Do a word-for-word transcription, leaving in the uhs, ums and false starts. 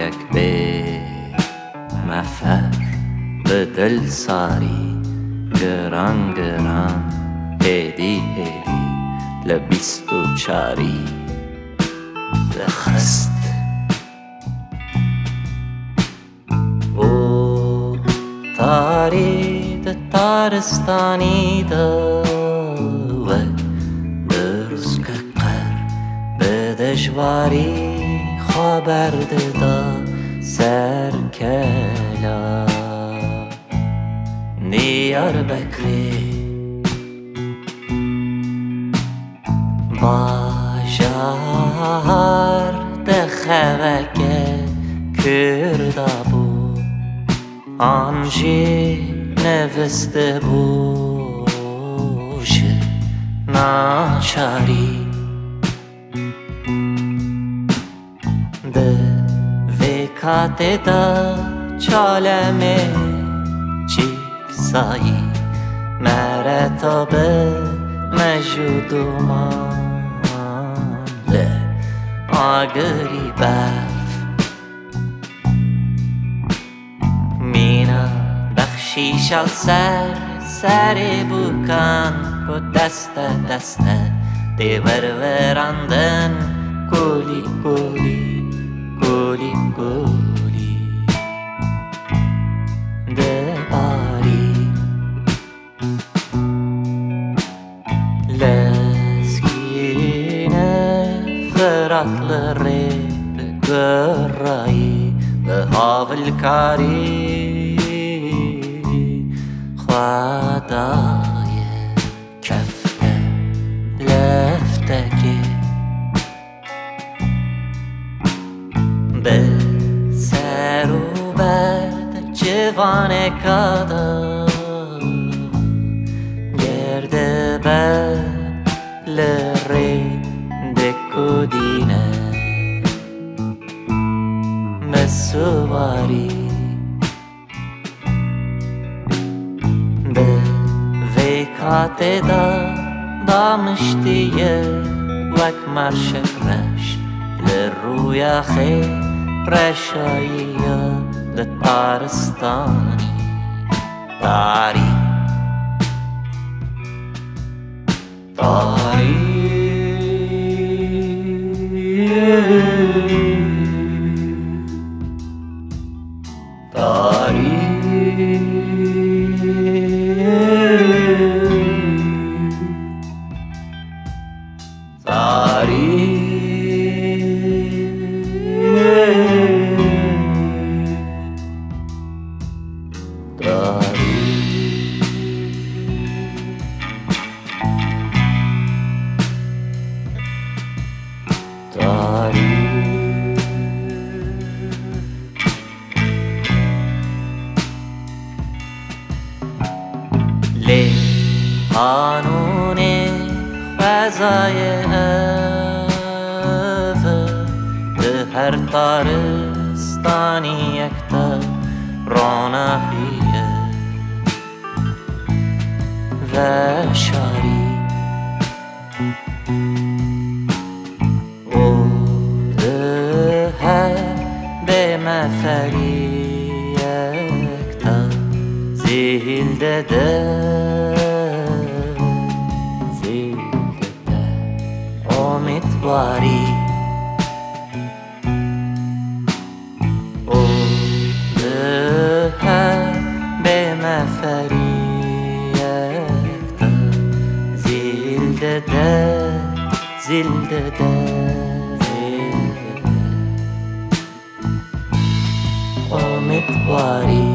Yek bê mefer bi dil sarî, giran giran, hêdî hêdî li bîst û çarî dixist. Û tarî di taristanî de wek dirûskek qer bi dijwarî xwe berdida ser kela Diyarbekirê. Bajar di xeveke kir de bû, an jî nivistibû ji naçarî. Di vê katê de çalemê çîksayî, mereta bi mej û duman, li agirî berf. Mîna bexşîşa li ser serê bûkan ku deste deste tê werwerandin, kulî kulî, kulî kulî dibarî. Lezgîne Firat li rê digurayî, bi havilkarî xwe daye kefte leftekê. Bi ser û ber civaneka de gird be li rê dikudîne bi suwarî. Di vê katê de damiştiye wek merşek reş, li rûya xê reşayiya di taristanî tarî. Tarî. Tarî. Tarî. Tarî. Tarî. Lê qanûnê xwezayê ev e, di her taristaniyek de ronahiye veşarî. Û di her bêmeferiyek de zîl dide, zîl dide umîdwarî. Û di her bêmeferiyek de zîl dide, zîl dide, zîl dide umîdwarî.